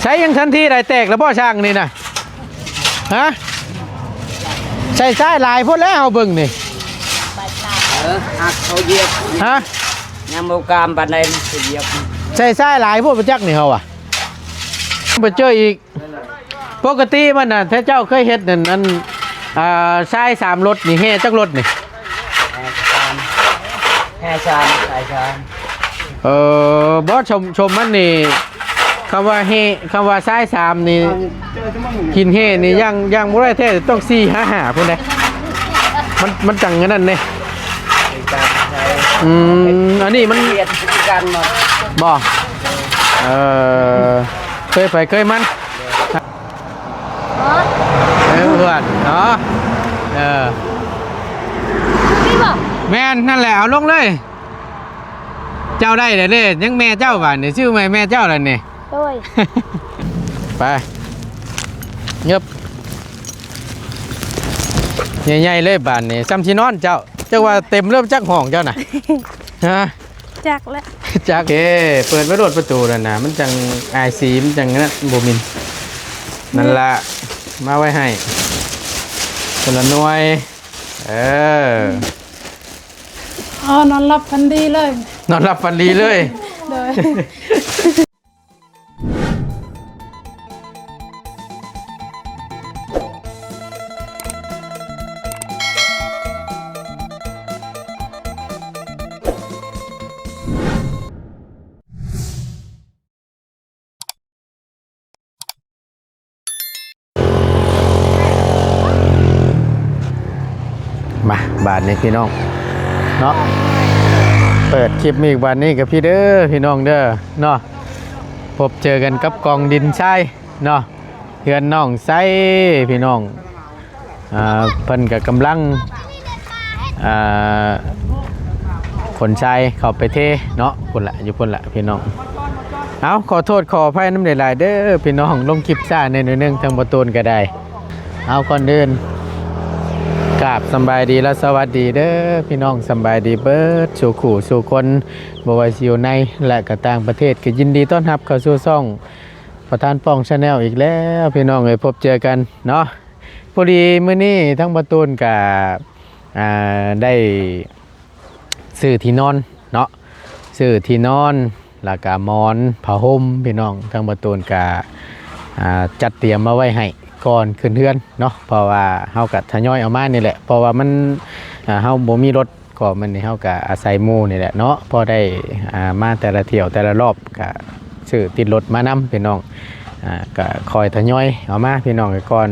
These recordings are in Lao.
ໃຊ້ຍັງທັນທີໄດ້ແຕກແລ້ວບໍ່ຊ່າງນີ້ນະ? ຮະ? ໃສ່ຊາຍຫຼາຍໂພດແລ້ວ ເຮົາເບິ່ງນີ້. ເອີ ຫັກເຂົາຢຽບ. ຮະ? ຍັງບໍ່ກາມປານໃດ ມັນຊິຢຽບ. ໃສ່ຊາຍຫຼາຍໂພດບໍ່ຈັກນີ້ເຮົາວ່າ. ບໍ່ເຈີອີກ. ປົກກະຕິມັນນະ ຖ້າເຈົ້າເຄີຍເຮັດນັ້ນ ອັນ ອ່າ ຊາຍສາມລົດນີ້ ແຮ່ຈັກລົດນີ້? ແຮ່ສາມ ຊາຍສາມ. ເອີ ບໍ່ ຊົມ ຊົມມັນນີ້ ຄຳວ່າແຮ່ ຄຳວ່າຊາຍສາມນີ້ ຫີນແຮ່ນີ້ຍ່າງ ຍ່າງບໍ່ໄດ້ແທ້ ຕ້ອງສີ່ຫາຫ້າພຸ້ນເດ້ ມັນ ມັນຈັ່ງອັນນັ້ນເດ້. ອືມ ອັນນີ້ມັນ ລຽນຄືກັນໝົດ. ບໍ່? ເອີ ເຄີຍໃຜເຄີຍມັນ. ເອີ ເພື່ອນເນາະ. ເອີ ນີ້ບໍ່? ແມ່ນ ນັ້ນແຫຼະ ເອົາລົງເລີຍ. ເຈົ້າໄດ້ແລ້ວເດ້ ຍັງແມ່ເຈົ້າບາດນີ້ ຊື້ໃໝ່ແມ່ເຈົ້າແລ້ວນີ້. ໂດຍ ໄປ ເງີບ ໃຫຍ່ໆເລີຍບາດນີ້ ສ່ຳຊິນອນເຈົ້າ. ຈັກວ່າເຕັມເລີຍ ຈັກຫ້ອງເຈົ້ານະ? ຮະ? ຈັກແຫຼະ ຈັກ. ເອີ ເປີດໄວ້ໂລດປະຕູນັ້ນນະ ມັນຈັ່ງອາຍສີ ມັນຈັ່ງນັ້ນ ບໍ່ມິນ. ນັ້ນລະ ມາໄວ້ໃຫ້ຄົນລະໜ່ວຍ. ເອີ ອໍ ນອນຫຼັບຝັນດີເລີຍ ນອນຫຼັບຝັນດີເລີຍ. ໂດຍ. ມາ ບາດນີ້ພີ່ນ້ອງເນາະ ເປີດຄລິບອີກບາດນີ້ກໍພີ່ເດີ ພີ່ນ້ອງເດີເນາະ ພົບເຈີກັນກັບກອງດິນຊາຍເນາະ ເຮືອນນ້ອງໄຊ ພີ່ນ້ອງ. ອ່າ ເພິ່ນກໍກຳລັງ ອ່າ ຂົນຊາຍເຂົ້າໄປເທເນາະ ພຸ້ນລະ ຢູ່ພຸ້ນລະພີ່ນ້ອງ. ເອົາ ຂໍໂທດຂໍອະໄພນຳຫຼາຍໆເດີພີ່ນ້ອງ ລົງຄລິບຊ້າແດ່ໜ້ອຍໜຶ່ງ ທາງບໍ່ຕູນກໍໄດ້. ເອົາ ກ່ອນອື່ນ ກາບສຳບາຍດີ ແລະ ສະຫວັດດີເດີພີ່ນ້ອງ ສຳບາຍດີເບິດສູ່ຄູ່ສູ່ຄົນ ບໍ່ວ່າຊິຢູ່ໃນ ແລະ ກໍຕ່າງປະເທດ ກໍຍິນດີຕ້ອນຮັບເຂົ້າສູ່ຊ່ອງປະທານປ້ອງ Channel ອີກແລ້ວ ພີ່ນ້ອງເອີຍ ພົບເຈີກັນເນາະ. ພໍດີມື້ນີ້ທາງບ່າວຕູນກະ ອ່າ ໄດ້ຊື້ທີ່ນອນເນາະ ຊື້ທີ່ນອນ ແລ້ວກະໝອນ ຜ້າຫົ່ມ ພີ່ນ້ອງ ທາງບ່າວຕູນກະ ອ່າ ຈັດຕຽມມາໄວ້ໃຫ້ກ່ອນຂຶ້ນເຮືອນເນາະ ເພາະວ່າເຮົາກະທະຍອຍເອົາມານີ້ແຫຼະ ເພາະວ່າມັນ ອ່າ ເຮົາບໍ່ມີລົດ ກໍມື້ນີ້ເຮົາກໍອາໄສໝູ່ນີ້ແຫຼະເນາະ ພໍໄດ້ ອ່າ ມາແຕ່ລະຖ້ຽວແຕ່ລະລອບ ກໍຊື້ຕິດລົດມານຳພີ່ນ້ອງ ອ່າ ກໍຄ່ອຍທະຍອຍເອົາມາພີ່ນ້ອງ ກ່ອນ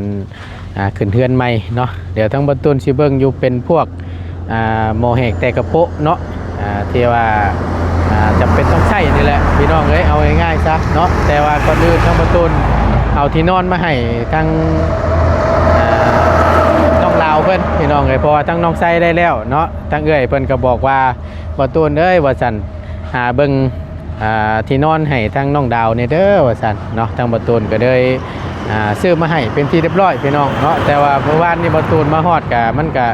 ອ່າ ຂຶ້ນເຮືອນໃໝ່ເນາະ. ດຽວທາງບ່າວຕູນຊິເບິ່ງຢູ່ເປັນພວກ ອ່າ ໝໍ້ແຫ້ງແຕ່ກະໂປະເນາະ ອ່າ ທີ່ວ່າ ອ່າ ຈຳເປັນຕ້ອງໃຊ້ນີ້ແຫຼະພີ່ນ້ອງເອີຍ ເອົາງ່າຍໆຊະເນາະ. ແຕ່ວ່າກ່ອນອື່ນທາງບ່າວຕູນເອົາທີ່ນອນມາໃຫ້ທາງ ອ່າ ນ້ອງລາວເພິ່ນພີ່ນ້ອງເອີຍ ເພາະວ່າທາງນ້ອງໄຊໄດ້ແລ້ວເນາະ. ທາງເອື້ອຍເພິ່ນກໍບອກວ່າ ບ່າວຕູນເອີຍ ວ່າຊັ້ນ ຫາເບິ່ງ ອ່າ ທີ່ນອນໃຫ້ທາງນ້ອງດາວແດ່ເດີ ວ່າຊັ້ນເນາະ. ທາງບ່າວຕູນກໍເລີຍ ອ່າ ຊື້ມາໃຫ້ເປັນທີ່ຮຽບຮ້ອຍພີ່ນ້ອງເນາະ. ແຕ່ວ່າມື້ວານນີ້ບ່າວຕູນມາຮອດກະ ມັນກະ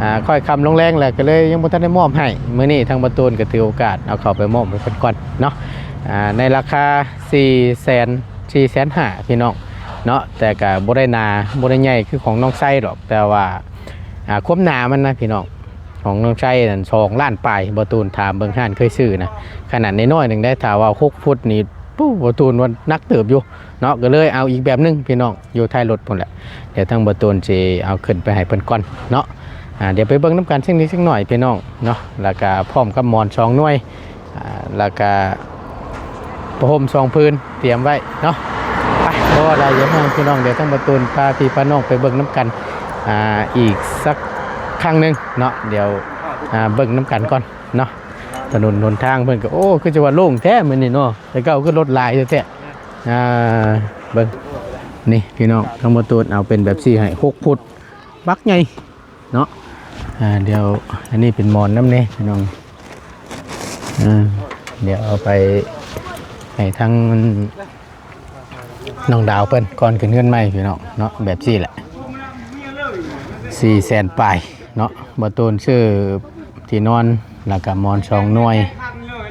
ອ່າ ຄ່ອຍຄ່ຳລົງແລງແລ້ວ ກໍເລີຍຍັງບໍ່ທັນໄດ້ມອບໃຫ້. ມື້ນີ້ທາງບ່າວຕູນກໍຖືໂອກາດເອົາເຂົ້າໄປມອບໃຫ້ເພິ່ນກ່ອນເນາະ ອ່າ ໃນລາຄາສີ່ແສນ ສີ່ແສນຫ້າພີ່ນ້ອງເນາະ. ແຕ່ກະບໍ່ໄດ້ໜາ ບໍ່ໄດ້ໃຫຍ່ຄືຂອງນ້ອງໄຊດອກ ແຕ່ວ່າ ອ່າ ຄວາມໜາມັນນະພີ່ນ້ອງ ຂອງນ້ອງໄຊນັ້ນສອງລ້ານປາຍ. ບ່າວຕູນຖາມເບິ່ງຮ້ານເຄີຍຊື້ນະ ຂະໜາດນ້ອຍໆໜຶ່ງໄດ້ ຖ້າວ່າຫົກຟຸດນີ້ ປູ້ ບ່າວຕູນວ່າໜັກເຕີບຢູ່ເນາະ. ກໍເລີຍເອົາອີກແບບໜຶ່ງພີ່ນ້ອງ ຢູ່ທ້າຍລົດພຸ້ນແຫຼະ. ດຽວທາງບ່າວຕູນຊິເອົາຂຶ້ນໄປໃຫ້ເພິ່ນກ່ອນເນາະ. ອ່າ ດຽວໄປເບິ່ງນຳກັນເສັກນິດເສັກໜ້ອຍພີ່ນ້ອງເນາະ ແລ້ວກະພ້ອມກັບໝອນສອງໜ່ວຍ ອ່າ ແລ້ວກະຜ້າຫົ່ມສອງຜືນຕຽມໄວ້ເນາະ. ໄປ ບໍ່ວ່າຫຼາຍຢ່າໃຫ້ພີ່ນ້ອງ ດຽວທາງບ່າວຕູນພາພີ່ພານ້ອງໄປເບິ່ງນຳກັນ ອ່າ ອີກສັກຄັ້ງໜຶ່ງເນາະ. ດຽວ ອ່າ ເບິ່ງນຳກັນກ່ອນເນາະ. ຖະໜົນຫົນທາງເພິ່ນກໍ ໂອ້ ຄືຈະວ່າໂລ່ງແທ້ມື້ນີ້ເນາະ ແຕ່ເກົ່າຄືລົດຫຼາຍແທ້ໆ. ອ່າ ເບິ່ງນີ້ພີ່ນ້ອງ ທາງບ່າວຕູນເອົາເປັນແບບຊີ້ໃຫ້ ຫົກຟຸດ ບັກໃຫຍ່ ເນາະ. ອ່າ ດຽວ ອັນນີ້ເປັນໝອນນຳແດ່ພີ່ນ້ອງ. ອ່າ ດຽວເອົາໄປໃຫ້ທາງນ້ອງດາວເພິ່ນກ່ອນຂຶ້ນເຮືອນໃໝ່ພີ່ນ້ອງເນາະ. ແບບຊີ້ແຫຼະ ສີ່ແສນປາຍເນາະ. ບ່າວຕູນຊື້ທີ່ນອນ ແລ້ວກະໝອນສອງໜ່ວຍ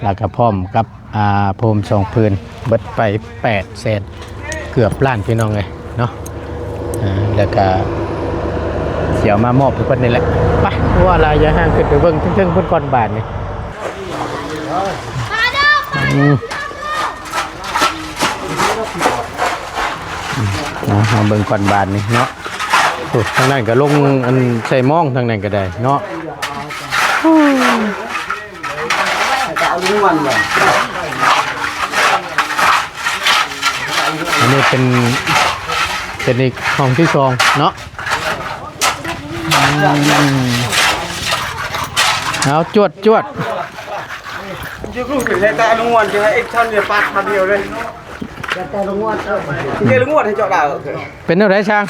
ແລ້ວກະພ້ອມກັບ ອ່າ ຜ້າຫົ່ມສອງຜືນ ເບິດໄປແປດແສນ ເກືອບລ້ານ ພີ່ນ້ອງເອີຍເນາະ. ອ່າ ແລ້ວກະຊິເອົາມາມອບໃຫ້ເພິ່ນນີ້ແຫຼະ. ໄປ ບໍ່ວ່າຫຼາຍ ຢ່າຫ່າງ ຂຶ້ນໄປເບິ່ງເທິງໆ ເພິ່ນກ່ອນບາດນີ້. ອືມ ເອົາ ມາເບິ່ງກ່ອນບາດນີ້ເນາະ. ໂອ້ ທາງນັ້ນກໍລົງອັນໃສ່ມອງ ທາງນັ້ນກໍໄດ້ເນາະ. ອັນນີ້ເປັນ ເປັນອີກຫ້ອງທີສອງເນາະ. ອືມ ເອົາ ຈວດ ຈວດ. ຈະຮູ້ເປັນແທ້ ແຕ່ອະນຸງວນຈະໃຫ້ເອັກຊັນເດຍປາດຄຳດຽວເລີຍ. ແຕ່ອະນຸງວນ ເອີ ເດລະງວດໃຫ້ເຈາະດາວ. ເປັນແນວໃດຊ່າງ?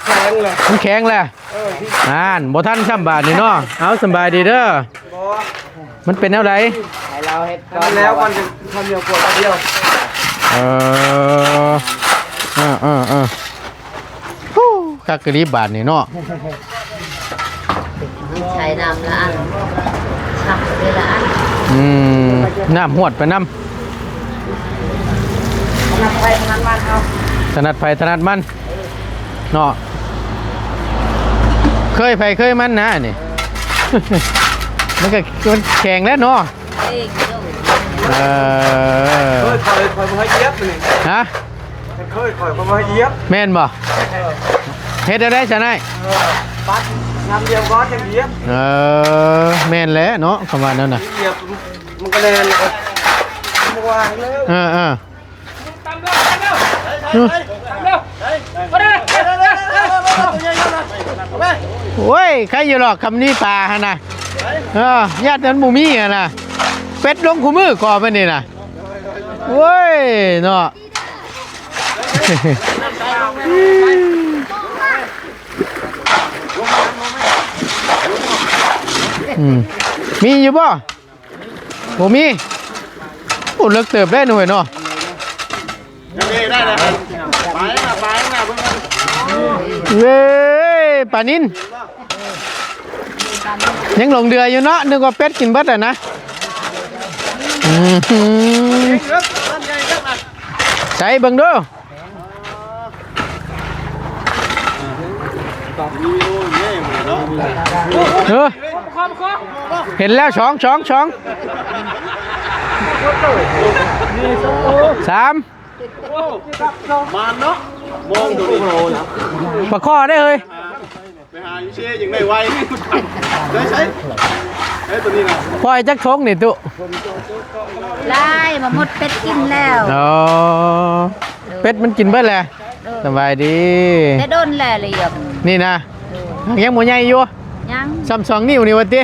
ແຂງແລ້ວ ມັນແຂງແລ້ວ. ເອີ ອ່ານ ບໍ່ທັນຊ້ຳບາດນີ້ເນາະ. ເອົາ ສຳບາຍດີເດີ. ບໍ່ ມັນເປັນແນວໃດ? ໃຫ້ລາວເຮັດກ່ອນ ແລ້ວກ່ອນຈະທຳດຽວກວດດຽວ. ເອີ ເອີ ເອີ ເອີ. ໂອ້ ຄັກອີ່ຫຼີບາດນີ້ເນາະ. ໃຊ້ນ້ຳລະອັນ ຊັກເທື່ອລະອັນ. ອືມ ນ້ຳຫວດໄປນຳ. ຖະໜັດໃຜຖະໜັດມັນເອົາ ຖະໜັດໃຜຖະໜັດມັນເນາະ. ເຄີຍໃຜເຄີຍມັນນະນີ້. ມັນກໍ ມັນແຂງແລ້ວເນາະ. ເອີ ເຄີຍ ຂ້ອຍ ຂ້ອຍບໍ່ໃຫ້ຢຽບນີ້. ຮະ? ເຄີຍ ຂ້ອຍ ຂ້ອຍບໍ່ໃຫ້ຢຽບ. ແມ່ນບໍ່? ເອີ ເຮັດແນວໃດຊະນາຍ? ເອີ ປັດນ້ຳດຽວກ່ອນຈັ່ງຢຽບ. ເອີ ແມ່ນແຫຼະເນາະ ຄຳວ່ານັ້ນນະ. ຢຽບມັນກໍແລ່ນ ບໍ່ວ່າງເລີຍ. ເອີ ເອີ ໂອ້ຍ ໃຄຢູ່ດອກ ຄຳນີ້ປາຫັ້ນນະ. ເອີ ຢ້ານມັນບໍ່ມີຫັ້ນນະ. ເປັດລົງຄູ່ມື້ກໍແມ່ນນີ້ນະ. ໂອ້ຍ ເນາະ. ອືມ ມີຢູ່ບໍ່? ບໍ່ມີ. ໂອ້ ເລິກເຕີບເດ້ໜ່ວຍເນາະ. ໄດ້ແລ້ວ ໄປລະ ໄປລະ ເບິ່ງ ເວີຍ ປານິນ ຍັງຫຼົງເຫຼືອຢູ່ເນາະ ນຶກວ່າເປັດກິນເບິດແລ້ວນະ. ອືມ ໃສ່ເບິ່ງດູ. ເອີ ເຫັນແລ້ວ ສອງ ສອງ ສອງ ສາມ. ມານເນາະ ມອງໂຕນີ້ ປາຄໍ່ເດ້ເຮີ້ຍ. ໄປຫາຢູ່ເຊ ຈັ່ງໄດ້ໄວ ໄດ້ໃຊ້ ໄດ້ໂຕນີ້ນະ. ປ່ອຍຈັກຖົງນີ້ຕຸ? ຫຼາຍ ມາໝົດເປັດກິນແລ້ວ. ອໍ ເປັດມັນກິນເບິດແລ້ວ. ເອີ ສະບາຍດີ. ແຕ່ດົນແລ້ວລຽງນີ້ນະ. ເອີ ຍັງບໍ່ໃຫຍ່ຢູ່. ຍັງ ສ່ຳສອງນິ້ວນີ້ວ່າຕິ.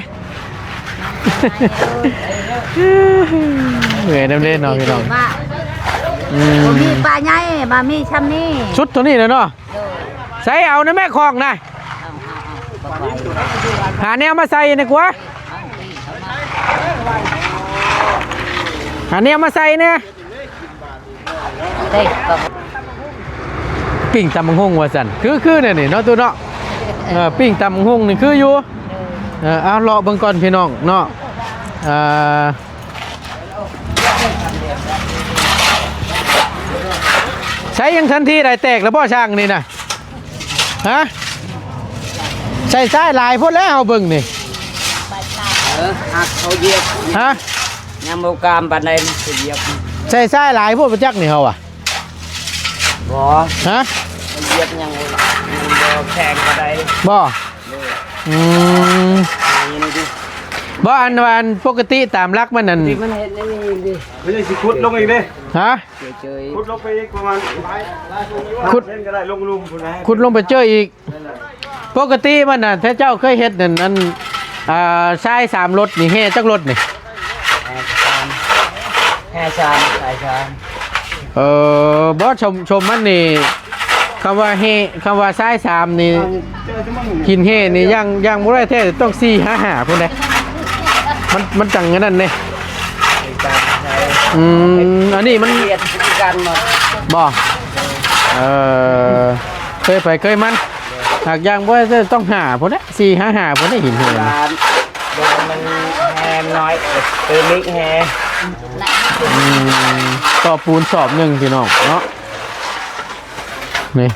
ເມື່ອຍນຳເດ້ເນາະພີ່ນ້ອງ. ອືມ ບໍ່ມີປາໃຫຍ່ ມາມີຊ່ຳນີ້ ສຸດເທົ່ານີ້ແຫຼະເນາະ. ໂດຍ ໃສ່ເອົານະແມ່ຄອກນະ. ເອົາ ເອົາ ເອົາ ຫາແນວມາໃສ່ນະກວ່າ ຫາແນວມາໃສ່ແດ່. ເດ້ ປີ້ງຕຳບັກຫຸ່ງວ່າຊັ້ນ ຄື ຄືແນວນີ້ເນາະ ຕູ້ເນາະ. ເອີ ປີ້ງຕຳບັກຫຸ່ງນີ້ຄືຢູ່. ເອີ ເອົາເລາະເບິ່ງກ່ອນພີ່ນ້ອງເນາະ. ເອີ ໃສ່ຍັງທັນທີໄດ້ແຕກແລ້ວບໍ່ຊ່າງນີ້ນະ? ຮະ ໃສ່ຊາຍຫຼາຍໂພດແລ້ວ ເຮົາເບິ່ງນີ້. ເອີ ຫັກເຂົາຢຽບ. ຮະ ຍັງບໍ່ກາມປານໃດ ມັນຊິຢຽບ. ໃສ່ຊາຍຫຼາຍໂພດບໍ່ຈັກນີ້ເຮົາອະ. ບໍ່ ຮະ ຢຽບຍັງ ຍັງບໍ່ແຂງປານໃດ. ບໍ່ ໂດຍ ອືມ ນີ້ ນີ້ ບໍ່ ອັນວ່າ ອັນປົກກະຕິຕາມຫຼັກມັນນັ້ນ ທີ່ມັນເຮັດໃນນີ້ເດ້ ມັນຍັງຊິຂຸດລົງອີກເດ້. ຮະ ເຈີ ຂຸດລົງໄປອີກປະມານ ຂຸດ ເຫັນກໍໄດ້ ລົງລຸ່ມພຸ້ນນະ ຂຸດລົງໄປເຈີອີກ. ປົກກະຕິມັນນະ ຖ້າເຈົ້າເຄີຍເຮັດນັ້ນ ອັນ ອ່າ ຊາຍສາມລົດນີ້ ແຮ່ຈັກລົດນີ້? ແຮ່ສາມ ຊາຍສາມ. ເອີ ບໍ່ ຊົມ ຊົມມັນນີ້ ຄຳວ່າແຮ່ ຄຳວ່າຊາຍສາມນີ້ ຫີນແຮ່ນີ້ຍ່າງ ຍ່າງບໍ່ໄດ້ແທ້ ຕ້ອງສີ່ຫາຫ້າພຸ້ນເດ້ ມັນ ມັນຈັ່ງອັນນັ້ນເດ້. ອືມ ອັນນີ້ມັນ ບໍ່ ເອີ ເຄີຍໄປເຄີຍມັນ ຫາກຢ່າງບໍ່ໄດ້ຕ້ອງຫ້າພຸ້ນເດ້ ສີ່ຫາຫ້າພຸ້ນເດ້ ຫີນແຮ່. ມັນແຮງນ້ອຍ ເອີ ເອີ ເລັກແຮງ. ອືມ ຕໍ່ປູນສອບໜຶ່ງພີ່ນ້ອງເນາະ ນີ້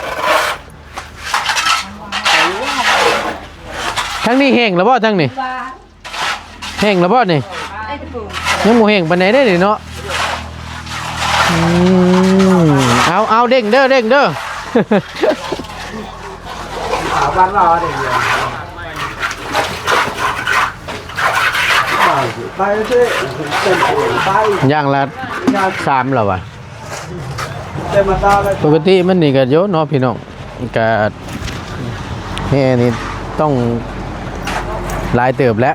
ທາງນີ້ແຫ້ງແລ້ວບໍ່ ທາງນີ້? ແຫ້ງແລ້ວບໍ່ນີ້? ຍັງບໍ່ແຫ້ງປານໃດເດ້ນີ້ເນາະ. ອືມ ເອົາ ເອົາ ເລັ່ງເດີ ເລັ່ງເດີ. ຢ່າງລະສາມແລ້ວວະ. ປົກກະຕິມັນນີ້ກະໂຍເນາະພີ່ນ້ອງ ກະແຫ່ນີ້ຕ້ອງຫຼາຍເຕີບແຫຼະ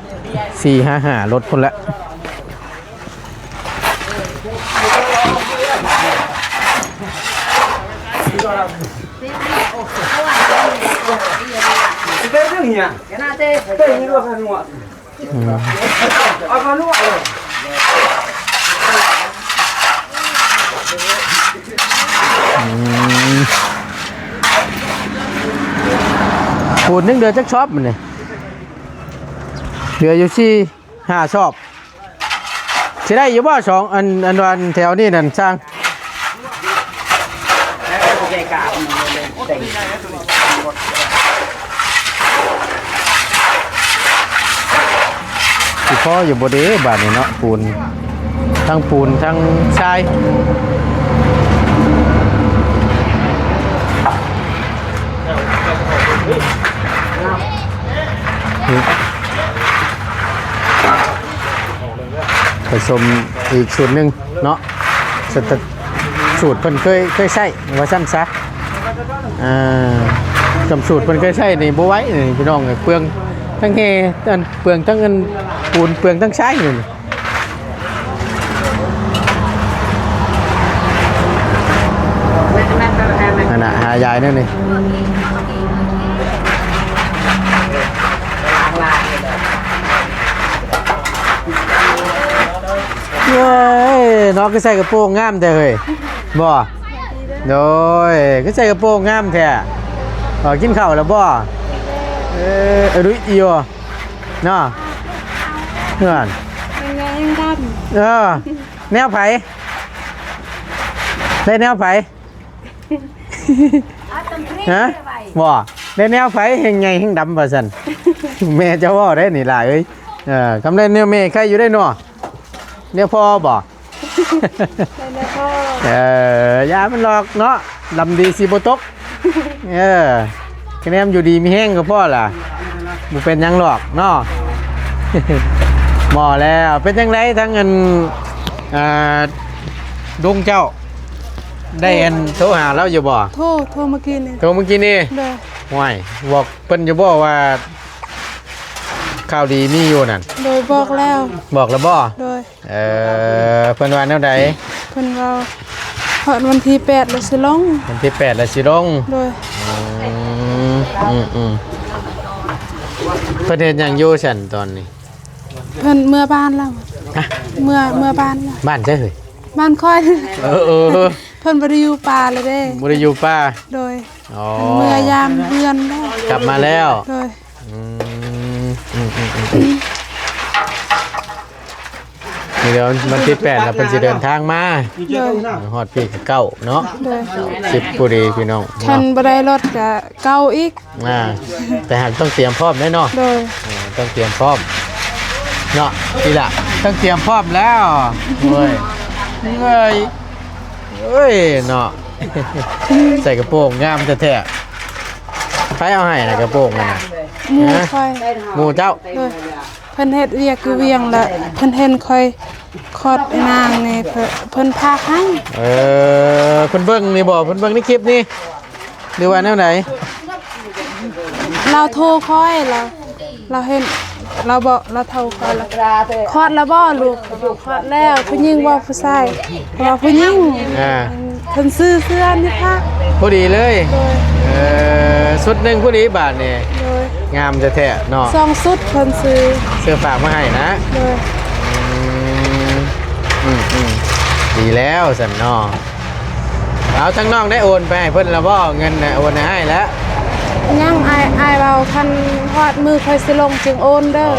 ສີ່ຫ້າ ຫ້າລົດພຸ້ນແຫຼະ. ອືມ ອືມ ປູນຍັງເຫຼືອຈັກຊອບມັນນີ້? ເຫຼືອຢູ່ສີ່ຫ້າຊອບ ຊິໄດ້ຢູ່ບໍ່? ສອງອັນ ອັນວ່າແຖວນີ້ນັ້ນຊ່າງ ຊິພໍຢູ່ບໍ່ເດບາດນີ້ເນາະ ປູນ ທັງປູນທັງຊາຍ. ປະສົມອີກສູດໜຶ່ງເນາະ ສະຕະ ສູດເພິ່ນເຄີຍ ເຄີຍໃຊ້ວ່າຊັ້ນຊະ. ອ່າ ກຳສູດເພິ່ນເຄີຍໃຊ້ນີ້ບໍ່ໄຫວນີ້ພີ່ນ້ອງເອີຍ ເປືອງທັງແຮ່ ອັນ ເປືອງທັງອັນປູນ ເປືອງທັງຊາຍນີ້. ຫັ້ນນະ ຫາຢາຍແນວນີ້ ເອີຍ ນ້ອງຄືໃສ່ກະໂປງງາມແທ້ເຮີ້ຍ ບໍ່? ໂດຍ ຄືໃສ່ກະໂປງງາມແທ້. ເອີ ກິນເຂົ້າແລ້ວບໍ່? ເອີ ອະດຸຍອີ່ຫຍັງເນາະ ເພື່ອນ ເອີ ແນວໃຜ? ໄດ້ແນວໃຜ? ຮະ? ບໍ່ ໄດ້ແນວໃຜ ແຮ່ງໃຫຍ່ແຮ່ງດຳວ່າຊັ້ນ. ແມ່ເຈົ້າເວົ້າໄດ້ນີ້ຫຼາຍເອີຍ. ເອີ ຄຳໄດ້ແນວແມ່ໃຄຢູ່ໄດ້ເນາະ ແນວພໍ່ບໍ່? ເອີ ຢ່າມັນຫຼອກເນາະ ດຳດີສີບໍ່ຕົກ. ເອີ ຄະແນນຢູ່ດີມີແຮງກໍພໍລະ ບໍ່ເປັນຫຍັງຫຼອກເນາະ. ໝໍແລ້ວ ເປັນຈັ່ງໃດທາງອັນ ອ່າ ລຸງເຈົ້າ ໄດ້ອັນໂທຫາລາວຢູ່ບໍ່? ໂທ ໂທມື້ກີ້ນີ້ ໂທມື້ກີ້ນີ້. ໂດຍ. ຫ້ວຍ ບອກເພິ່ນຢູ່ບໍ່ວ່າຂ່າວດີມີຢູ່ນັ້ນ? ໂດຍ ບອກແລ້ວ. ບອກແລ້ວບໍ່? ໂດຍ. ເອີ ເພິ່ນວ່າແນວໃດ? ເພິ່ນວ່າຮອດວັນທີແປດແລ້ວຊິລົງ ວັນທີແປດແລ້ວຊິລົງ. ໂດຍ. ອືມ ອືມ ອືມ ເພິ່ນເຮັດຫຍັງຢູ່ຊັ້ນຕອນນີ້? ເພິ່ນເມືອບ້ານແລ້ວ. ຮະ? ເມືອ ເມືອບ້ານແລ້ວ. ບ້ານໃສເຮີ້ຍ? ບ້ານຂ້ອຍ. ເອີ ເອີ ເພິ່ນບໍ່ໄດ້ຢູ່ປ່າແລ້ວເດ້ ບໍ່ໄດ້ຢູ່ປ່າ. ໂດຍ. ອໍ ເພິ່ນເມືອຢາມເຮືອນແລ້ວ ກັບມາແລ້ວ. ໂດຍ. ອືມ ອືມ ອືມ ອືມ ນີ້ດຽວວັນທີແປດແລ້ວເພິ່ນຊິເດີນທາງມາ. ໂດຍ. ຮອດພີ້ກະເກົ້າເນາະ. ໂດຍ. ສິບພໍດີພີ່ນ້ອງ ຄັນບໍ່ໄດ້ລົດກະເກົ້າອີກ. ອ່າ ແຕ່ຫາກຕ້ອງຕຽມພ້ອມໄດ້ເນາະ. ໂດຍ. ເອີ ຕ້ອງຕຽມພ້ອມເນາະ ນີ້ລະ ຕ້ອງຕຽມພ້ອມແລ້ວ. ໂອ້ຍ ເອີຍ ເອີຍເນາະ ໃສ່ກະໂປງງາມແທ້ໆ. ໃຜເອົາໃຫ້ນະກະໂປງນັ້ນນະ? ໝູ່ຂ້ອຍ. ໝູ່ເຈົ້າ? ໂດຍ. ເພິ່ນເຮັດວຽກຢູ່ວຽງ ລະເພິ່ນເຫັນຂ້ອຍຄອດອີນາງນີ້ ເພິ່ນ ເພິ່ນພາກໃຫ້. ເອີ ເພິ່ນເບິ່ງນີ້ບໍ່? ເພິ່ນເບິ່ງໃນຄລິບນີ້ ຫຼືວ່າແນວໃດ? ລາວໂທຂ້ອຍ ລາວ ລາວເຫັນ ລາວບອກ ລາວໂທຂ້ອຍລະ ຄອດລະບໍ່ລູກ? ຂ້ອຍບອກຄອດແລ້ວ. ຜູ້ຍິງບໍ່ຜູ້ຊາຍ? ເຂົາວ່າຜູ້ຍິງ. ອ່າ ເພິ່ນຊື້ເສື້ອນີ້ພະ ພໍດີເລີຍ. ໂດຍ. ເອີ ຊຸດໜຶ່ງພໍດີບາດນີ້. ໂດຍ. ງາມແທ້ໆເນາະ ສອງຊຸດເພິ່ນຊື້ ເສື້ອຝາກມາໃຫ້ນະ. ໂດຍ. ອືມ ອືມ ອືມ ດີແລ້ວຊັ້ນເນາະ. ເອົາ ທາງນ້ອງໄດ້ໂອນໄປໃຫ້ເພິ່ນລະບໍ່? ເງິນນະ ໂອນໃຫ້ອ້າຍລະ. ຍັງ ອ້າຍ ອ້າຍເວົ້າ ຄັນຮອດມື້ຂ້ອຍຊິລົງຈຶ່ງໂອນເດີ. ອໍ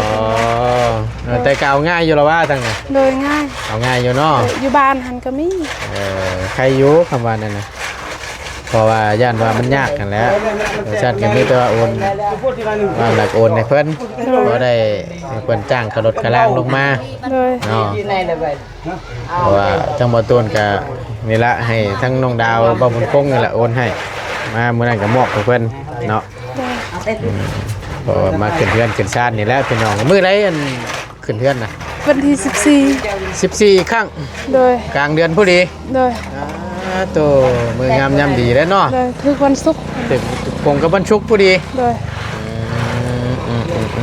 ເອີ ແຕ່ກໍເອົາງ່າຍຢູ່ລະວ່າທາງນັ້ນ? ໂດຍ ງ່າຍ. ເອົາງ່າຍຢູ່ເນາະ. ເອີ ຢູ່ບ້ານຫັ້ນກໍມີ. ເອີ ໄຄຢູ່ ຄຳວ່ານັ້ນນະ ເພາະວ່າຢ້ານວ່າມັນຍາກຫັ້ນແຫຼະ. ເອີ ຊັ້ນກໍມີແຕ່ວ່າໂອນ ວ່າແລ້ວກໍໂອນໃຫ້ເພິ່ນ ໂດຍ ພໍໄດ້ໃຫ້ເພິ່ນຈ້າງຄ່າລົດຄ່າລາງລົງມາ. ໂດຍ ເນາະ. ເພາະວ່າທາງບໍ່ຕູນກະນີ້ລະ ໃຫ້ທາງນ້ອງດາວ ບໍ່ບຸນຄົງນີ້ລະໂອນໃຫ້ ມາມື້ນັ້ນກະມອບໃຫ້ເພິ່ນເນາະ. ເພາະວ່າມາຂຶ້ນເຮືອນຂຶ້ນຊານນີ້ແຫຼະພີ່ນ້ອງ. ມື້ໃດອັນຂຶ້ນເຮືອນນະ? ວັນທີສິບສີ່ ສິບສີ່ອີກຄັ້ງ. ໂດຍ ກາງເດືອນພໍດີ. ໂດຍ ອາໂຕ ມື້ງາມຍາມດີເດ້ເນາະ. ໂດຍ ຖືກວັນສຸກ ຖືກກົງກັບວັນສຸກພໍດີ. ໂດຍ ອື